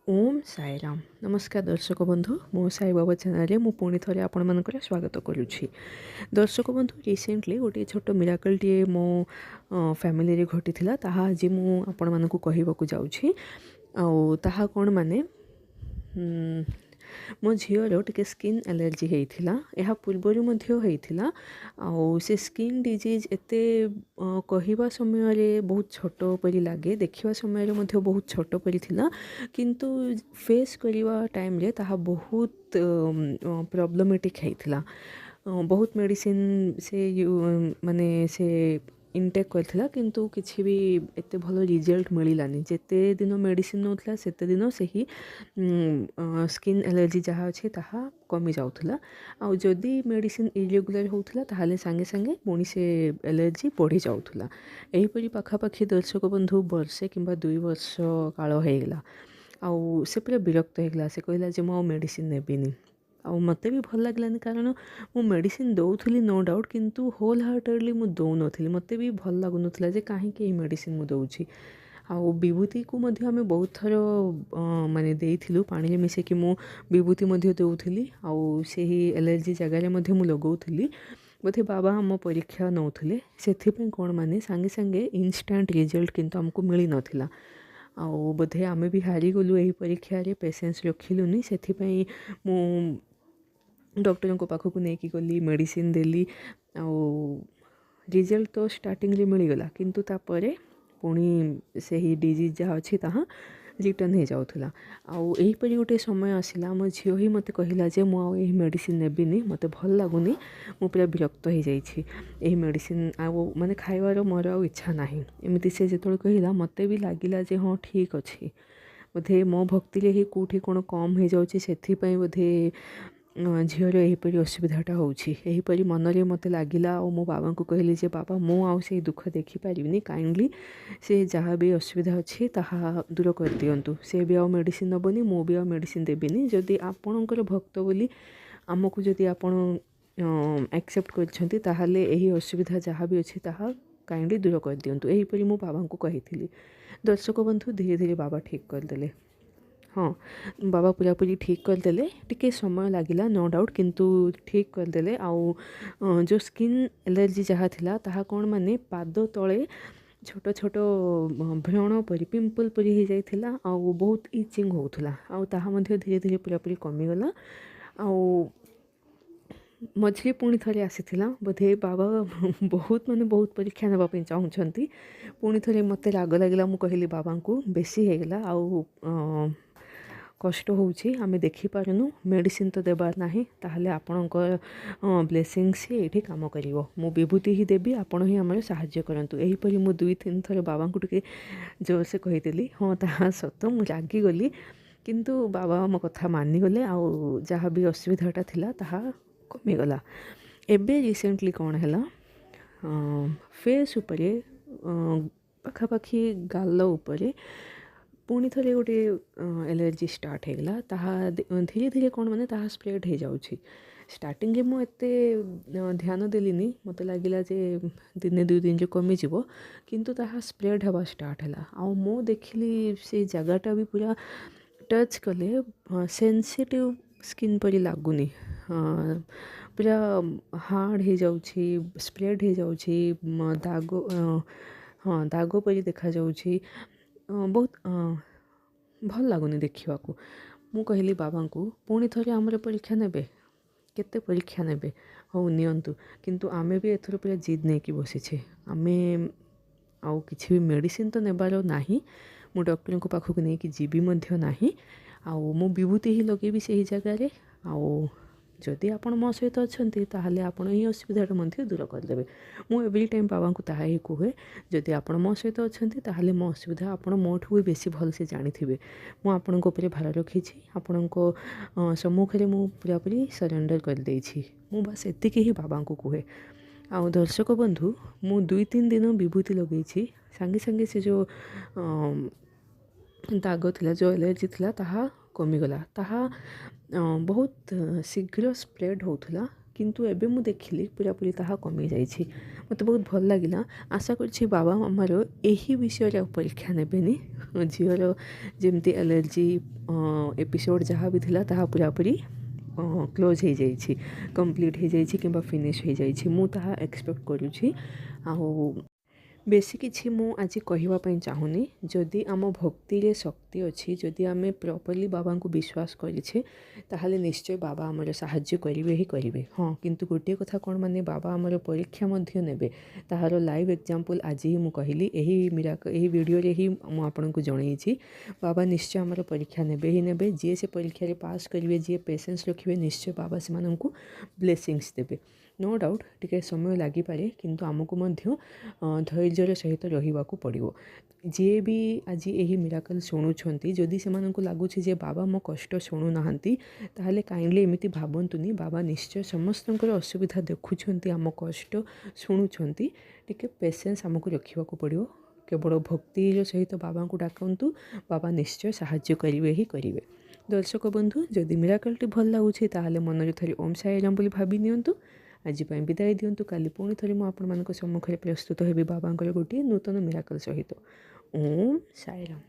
ଓମ୍ ସାଇରାମ। ନମସ୍କାର ଦର୍ଶକ ବନ୍ଧୁ, ମୋ ସାଇବାବା ଚ୍ୟାନେଲରେ ମୁଁ ପୁଣି ଥରେ ଆପଣମାନଙ୍କର ସ୍ୱାଗତ କରୁଛି। ଦର୍ଶକ ବନ୍ଧୁ, ରିସେଣ୍ଟଲି ଗୋଟିଏ ଛୋଟ ମିରାକଲ୍ଟିଏ ମୋ ଫ୍ୟାମିଲିରେ ଘଟିଥିଲା, ତାହା ଆଜି ମୁଁ ଆପଣମାନଙ୍କୁ କହିବାକୁ ଯାଉଛି। ଆଉ ତାହା କ'ଣ ମାନେ, ମୋ ଝିଅର ଟିକେ ସ୍କିନ୍ ଆଲର୍ଜି ହେଇଥିଲା, ଏହା ପୂର୍ବରୁ ମଧ୍ୟ ହେଇଥିଲା। ଆଉ ସେ ସ୍କିନ୍ ଡିଜିଜ୍ ଏତେ କହିବା ସମୟରେ ବହୁତ ଛୋଟ ପରି ଲାଗେ, ଦେଖିବା ସମୟରେ ମଧ୍ୟ ବହୁତ ଛୋଟ ପରି ଥିଲା, କିନ୍ତୁ ଫେସ୍ କରିବା ଟାଇମ୍ରେ ତାହା ବହୁତ ପ୍ରୋବ୍ଲେମେଟିକ୍ ହେଇଥିଲା। ବହୁତ ମେଡ଼ିସିନ୍ ସେ ମାନେ ସେ ଇନଟେକ୍ କରିଥିଲା, କିନ୍ତୁ କିଛି ବି ଏତେ ଭଲ ରିଜଲ୍ଟ ମିଳିଲାନି। ଯେତେ ଦିନ ମେଡ଼ିସିନ୍ ନେଉଥିଲା, ସେତେ ଦିନ ସେହି ସ୍କିନ୍ ଆଲର୍ଜି ଯାହା ଅଛି ତାହା କମିଯାଉଥିଲା। ଆଉ ଯଦି ମେଡ଼ିସିନ୍ ଇରେଗୁଲାର ହେଉଥିଲା, ତାହେଲେ ସାଙ୍ଗେ ସାଙ୍ଗେ ପୁଣି ସେ ଆଲର୍ଜି ବଢ଼ିଯାଉଥିଲା। ଏହିପରି ପାଖାପାଖି ଦର୍ଶକ ବନ୍ଧୁ ବର୍ଷେ କିମ୍ବା 2 ବର୍ଷ କାଳ ହେଇଗଲା। ଆଉ ସେ ପୁରା ବିରକ୍ତ ହେଇଗଲା। ସେ କହିଲା ଯେ ମୁଁ ଆଉ ମେଡ଼ିସିନ୍ ନେବିନି। ଆଉ ମୋତେ ବି ଭଲ ଲାଗିଲାନି, କାରଣ ମୁଁ ମେଡ଼ିସିନ୍ ଦେଉଥିଲି ନୋ ଡାଉଟ୍, କିନ୍ତୁ ହୋଲ୍ ହାର୍ଟେଡ଼ଲି ମୁଁ ଦେଉନଥିଲି। ମୋତେ ବି ଭଲ ଲାଗୁନଥିଲା ଯେ କାହିଁକି ଏହି ମେଡ଼ିସିନ୍ ମୁଁ ଦେଉଛି। ଆଉ ବିଭୂତିକୁ ମଧ୍ୟ ଆମେ ବହୁତ ଥର ମାନେ ଦେଇଥିଲୁ, ପାଣିରେ ମିଶାଇକି ମୁଁ ବିଭୂତି ମଧ୍ୟ ଦେଉଥିଲି, ଆଉ ସେହି ଆଲର୍ଜି ଜାଗାରେ ମଧ୍ୟ ମୁଁ ଲଗାଉଥିଲି। ବୋଧେ ବାବା ଆମ ପରୀକ୍ଷା ନେଉଥିଲେ, ସେଥିପାଇଁ କ'ଣ ମାନେ ସାଙ୍ଗେ ସାଙ୍ଗେ ଇନଷ୍ଟାଣ୍ଟ ରେଜଲ୍ଟ କିନ୍ତୁ ଆମକୁ ମିଳିନଥିଲା। ଆଉ ବୋଧେ ଆମେ ବି ହାରିଗଲୁ ଏହି ପରୀକ୍ଷାରେ, ପେସେନ୍ସ ରଖିଲୁନି। ସେଥିପାଇଁ ମୁଁ ଡକ୍ଟରଙ୍କ ପାଖକୁ ନେଇକି ଗଲି, ମେଡ଼ିସିନ୍ ଦେଲି, ଆଉ ରେଜଲ୍ଟ ତ ଷ୍ଟାର୍ଟିଂରେ ମିଳିଗଲା, କିନ୍ତୁ ତାପରେ ପୁଣି ସେହି ଡିଜିଜ୍ ଯାହା ଅଛି ତାହା ରିଟର୍ଣ୍ଣ ହେଇଯାଉଥିଲା। ଆଉ ଏହିପରି ଗୋଟେ ସମୟ ଆସିଲା, ମୋ ଝିଅ ହିଁ ମୋତେ କହିଲା ଯେ ମୁଁ ଆଉ ଏହି ମେଡ଼ିସିନ୍ ନେବିନି, ମୋତେ ଭଲ ଲାଗୁନି, ମୁଁ ପୁରା ବିରକ୍ତ ହେଇଯାଇଛି, ଏହି ମେଡ଼ିସିନ୍ ଆଉ ମାନେ ଖାଇବାର ମୋର ଆଉ ଇଚ୍ଛା ନାହିଁ। ଏମିତି ସେ ଯେତେବେଳେ କହିଲା, ମୋତେ ବି ଲାଗିଲା ଯେ ହଁ ଠିକ୍ ଅଛି, ବୋଧେ ମୋ ଭକ୍ତିରେ ହିଁ କେଉଁଠି କ'ଣ କମ୍ ହେଇଯାଉଛି, ସେଥିପାଇଁ ବୋଧେ ଝିଅର ଏହିପରି ଅସୁବିଧାଟା ହେଉଛି। ଏହିପରି ମନରେ ମୋତେ ଲାଗିଲା। ଆଉ ମୋ ବାବାଙ୍କୁ କହିଲି ଯେ ବାବା, ମୁଁ ଆଉ ସେଇ ଦୁଃଖ ଦେଖିପାରିବିନି, କାଇଣ୍ଡଲି ସେ ଯାହା ବି ଅସୁବିଧା ଅଛି ତାହା ଦୂର କରିଦିଅନ୍ତୁ। ସେ ବି ଆଉ ମେଡ଼ିସିନ୍ ନେବନି, ମୁଁ ବି ଆଉ ମେଡ଼ିସିନ୍ ଦେବିନି। ଯଦି ଆପଣଙ୍କର ଭକ୍ତ ବୋଲି ଆମକୁ ଯଦି ଆପଣ ଆକ୍ସେପ୍ଟ କରିଛନ୍ତି, ତାହେଲେ ଏହି ଅସୁବିଧା ଯାହା ବି ଅଛି ତାହା କାଇଣ୍ଡଲି ଦୂର କରିଦିଅନ୍ତୁ। ଏହିପରି ମୁଁ ବାବାଙ୍କୁ କହିଥିଲି। ଦର୍ଶକ ବନ୍ଧୁ, ଧୀରେ ଧୀରେ ବାବା ଠିକ୍ କରିଦେଲେ। ହଁ, ବାବା ପୁରାପୁରି ଠିକ୍ କରିଦେଲେ। ଟିକେ ସମୟ ଲାଗିଲା ନୋ ଡାଉଟ୍, କିନ୍ତୁ ଠିକ୍ କରିଦେଲେ। ଆଉ ଯେଉଁ ସ୍କିନ୍ ଆଲର୍ଜି ଯାହା ଥିଲା, ତାହା କ'ଣ ମାନେ ପାଦ ତଳେ ଛୋଟ ଛୋଟ ବ୍ରଣ ପରି, ପିମ୍ପଲ୍ ପରି ହେଇଯାଇଥିଲା, ଆଉ ବହୁତ ଇଚିଂ ହେଉଥିଲା। ଆଉ ତାହା ମଧ୍ୟ ଧୀରେ ଧୀରେ ପୁରାପୁରି କମିଗଲା। ଆଉ ମଝିରେ ପୁଣି ଥରେ ଆସିଥିଲା। ବୋଧେ ବାବା ବହୁତ ମାନେ ବହୁତ ପରୀକ୍ଷା ନେବା ପାଇଁ ଚାହୁଁଛନ୍ତି। ପୁଣି ଥରେ ମୋତେ ରାଗ ଲାଗିଲା। ମୁଁ କହିଲି ବାବାଙ୍କୁ, ବେଶୀ ହେଇଗଲା ଆଉ କଷ୍ଟ ହେଉଛି, ଆମେ ଦେଖିପାରୁନୁ, ମେଡ଼ିସିନ୍ ତ ଦେବାର ନାହିଁ, ତାହେଲେ ଆପଣଙ୍କ ବ୍ଲେସିଂସ୍ ହିଁ ଏଇଠି କାମ କରିବ। ମୁଁ ବିଭୂତି ହିଁ ଦେବି, ଆପଣ ହିଁ ଆମର ସାହାଯ୍ୟ କରନ୍ତୁ। ଏହିପରି ମୁଁ 2 3 ଥର ବାବାଙ୍କୁ ଟିକେ ଜୋରସେ କହିଦେଲି। ହଁ, ତାହା ସତ, ମୁଁ ରାଗିଗଲି, କିନ୍ତୁ ବାବା ମୋ କଥା ମାନିଗଲେ, ଆଉ ଯାହା ବି ଅସୁବିଧାଟା ଥିଲା ତାହା କମିଗଲା। ଏବେ ରିସେଣ୍ଟଲି କ'ଣ ହେଲା, ଫେସ୍ ଉପରେ, ପାଖାପାଖି ଗାଲ ଉପରେ ପୁଣି ଥରେ ଗୋଟେ ଆଲର୍ଜି ଷ୍ଟାର୍ଟ ହେଇଗଲା। ତାହା ଧୀରେ ଧୀରେ କ'ଣ ମାନେ ତାହା ସ୍ପ୍ରେଡ଼୍ ହେଇଯାଉଛି। ଷ୍ଟାର୍ଟିଂରେ ମୁଁ ଏତେ ଧ୍ୟାନ ଦେଲିନି, ମୋତେ ଲାଗିଲା ଯେ ଦିନେ ଦୁଇ ଦିନରେ କମିଯିବ, କିନ୍ତୁ ତାହା ସ୍ପ୍ରେଡ଼୍ ହେବା ଷ୍ଟାର୍ଟ ହେଲା। ଆଉ ମୁଁ ଦେଖିଲି ସେ ଜାଗାଟା ବି ପୁରା ଟଚ୍ କଲେ ସେନ୍ସିଟିଭ୍ ସ୍କିନ୍ ପରି ଲାଗୁନି, ପୁରା ହାର୍ଡ଼ ହେଇଯାଉଛି, ସ୍ପ୍ରେଡ଼୍ ହେଇଯାଉଛି, ଦାଗ, ହଁ, ଦାଗ ପରି ଦେଖାଯାଉଛି, ବହୁତ ଭଲ ଲାଗୁନି ଦେଖିବାକୁ। ମୁଁ କହିଲି ବାବାଙ୍କୁ, ପୁଣି ଥରେ ଆମର ପରୀକ୍ଷା ନେବେ? କେତେ ପରୀକ୍ଷା ନେବେ? ହଉ ନିଅନ୍ତୁ, କିନ୍ତୁ ଆମେ ବି ଏଥର ପୁରା ଜିଦ୍ ନେଇକି ବସିଛେ। ଆମେ ଆଉ କିଛି ବି ମେଡ଼ିସିନ୍ ତ ନେବାର ନାହିଁ, ମୁଁ ଡକ୍ଟରଙ୍କ ପାଖକୁ ନେଇକି ଯିବି ମଧ୍ୟ ନାହିଁ, ଆଉ ମୁଁ ବିଭୂତି ହିଁ ଲଗେଇବି ସେହି ଜାଗାରେ। ଆଉ ଯଦି ଆପଣ ମୋ ସହିତ ଅଛନ୍ତି, ତାହେଲେ ଆପଣ ଏହି ଅସୁବିଧାଟା ମଧ୍ୟ ଦୂର କରିଦେବେ। ମୁଁ ଏଭ୍ରି ଟାଇମ୍ ବାବାଙ୍କୁ ତାହା ହିଁ କୁହେ, ଯଦି ଆପଣ ମୋ ସହିତ ଅଛନ୍ତି, ତାହେଲେ ମୋ ଅସୁବିଧା ଆପଣ ମୋଠୁ ବି ବେଶୀ ଭଲସେ ଜାଣିଥିବେ। ମୁଁ ଆପଣଙ୍କ ଉପରେ ଭାର ରଖିଛି, ଆପଣଙ୍କ ସମ୍ମୁଖରେ ମୁଁ ପୁରାପୁରି ସରେଣ୍ଡର କରିଦେଇଛି। ମୁଁ ବାସ୍ ଏତିକି ହିଁ ବାବାଙ୍କୁ କୁହେ। ଆଉ ଦର୍ଶକ ବନ୍ଧୁ, ମୁଁ 2 3 ଦିନ ବିଭୂତି ଲଗେଇଛି, ସାଙ୍ଗେ ସାଙ୍ଗେ ସେ ଯେଉଁ ଦାଗ ଥିଲା, ଯେଉଁ ଆଲର୍ଜି ଥିଲା, ତାହା କମିଗଲା। ତାହା ବହୁତ ଶୀଘ୍ର ସ୍ପ୍ରେଡ଼୍ ହେଉଥିଲା, କିନ୍ତୁ ଏବେ ମୁଁ ଦେଖିଲି ପୁରାପୁରି ତାହା କମିଯାଇଛି। ମୋତେ ବହୁତ ଭଲ ଲାଗିଲା। ଆଶା କରୁଛି ବାବା ଆମର ଏହି ବିଷୟରେ ଆଉ ପରୀକ୍ଷା ନେବେନି। ଝିଅର ଯେମିତି ଆଲର୍ଜି ଏପିସୋଡ଼ ଯାହା ବି ଥିଲା, ତାହା ପୁରାପୁରି କ୍ଲୋଜ୍ ହେଇଯାଇଛି, କମ୍ପ୍ଲିଟ୍ ହେଇଯାଇଛି କିମ୍ବା ଫିନିଶ୍ ହେଇଯାଇଛି, ମୁଁ ତାହା ଏକ୍ସପେକ୍ଟ କରୁଛି। ଆଉ ବେଶୀ କିଛି ମୁଁ ଆଜି କହିବା ପାଇଁ ଚାହୁଁନି। ଯଦି ଆମ ଭକ୍ତିରେ ଶକ୍ତି ଅଛି, ଯଦି ଆମେ ପ୍ରପର୍ଲି ବାବାଙ୍କୁ ବିଶ୍ୱାସ କରିଛେ, ତାହେଲେ ନିଶ୍ଚୟ ବାବା ଆମର ସାହାଯ୍ୟ କରିବେ ହିଁ କରିବେ। ହଁ, କିନ୍ତୁ ଗୋଟିଏ କଥା କ'ଣ, ମାନେ ବାବା ଆମର ପରୀକ୍ଷା ମଧ୍ୟ ନେବେ। ତାହାର ଲାଇଭ୍ ଏକ୍ଜାମ୍ପଲ୍ ଆଜି ହିଁ ମୁଁ କହିଲି, ଏହି ମିରାକ ଏହି ଭିଡ଼ିଓରେ ହିଁ ମୁଁ ଆପଣଙ୍କୁ ଜଣେଇଛି। ବାବା ନିଶ୍ଚୟ ଆମର ପରୀକ୍ଷା ନେବେ ହିଁ ନେବେ। ଯିଏ ସେ ପରୀକ୍ଷାରେ ପାସ୍ କରିବେ, ଯିଏ ପେସେନ୍ସ ରଖିବେ, ନିଶ୍ଚୟ ବାବା ସେମାନଙ୍କୁ ବ୍ଲେସିଂସ୍ ଦେବେ। ନୋ ଡାଉଟ୍ ଟିକେ ସମୟ ଲାଗିପାରେ, କିନ୍ତୁ ଆମକୁ ମଧ୍ୟ ଧୈର୍ଯ୍ୟର ସହିତ ରହିବାକୁ ପଡ଼ିବ। ଯିଏ ବି ଆଜି ଏହି ମିରାକଲ୍ ଶୁଣୁଛନ୍ତି, ଯଦି ସେମାନଙ୍କୁ ଲାଗୁଛି ଯେ ବାବା ମୋ କଷ୍ଟ ଶୁଣୁନାହାନ୍ତି, ତାହେଲେ କାଇଣ୍ଡଲି ଏମିତି ଭାବନ୍ତୁନି। ବାବା ନିଶ୍ଚୟ ସମସ୍ତଙ୍କର ଅସୁବିଧା ଦେଖୁଛନ୍ତି, ଆମ କଷ୍ଟ ଶୁଣୁଛନ୍ତି। ଟିକେ ପେସେନ୍ସ ଆମକୁ ରଖିବାକୁ ପଡ଼ିବ। କେବଳ ଭକ୍ତିର ସହିତ ବାବାଙ୍କୁ ଡାକନ୍ତୁ, ବାବା ନିଶ୍ଚୟ ସାହାଯ୍ୟ କରିବେ ହିଁ କରିବେ। ଦର୍ଶକ ବନ୍ଧୁ, ଯଦି ମିରାକଲ୍ଟି ଭଲ ଲାଗୁଛି, ତାହେଲେ ମନରେ ଥରେ ଓମ୍ ସାଇରାମ ବୋଲି ଭାବି ନିଅନ୍ତୁ। ଆଜି ପାଇଁ ବିଦାୟ ଦିଅନ୍ତୁ। କାଲି ପୁଣି ଥରେ ମୁଁ ଆପଣମାନଙ୍କ ସମ୍ମୁଖରେ ପ୍ରସ୍ତୁତ ହେବି ବାବାଙ୍କର ଗୋଟିଏ ନୂତନ ମିରାକଲ୍ ସହିତ। ଓମ୍ ସାଇରାମ।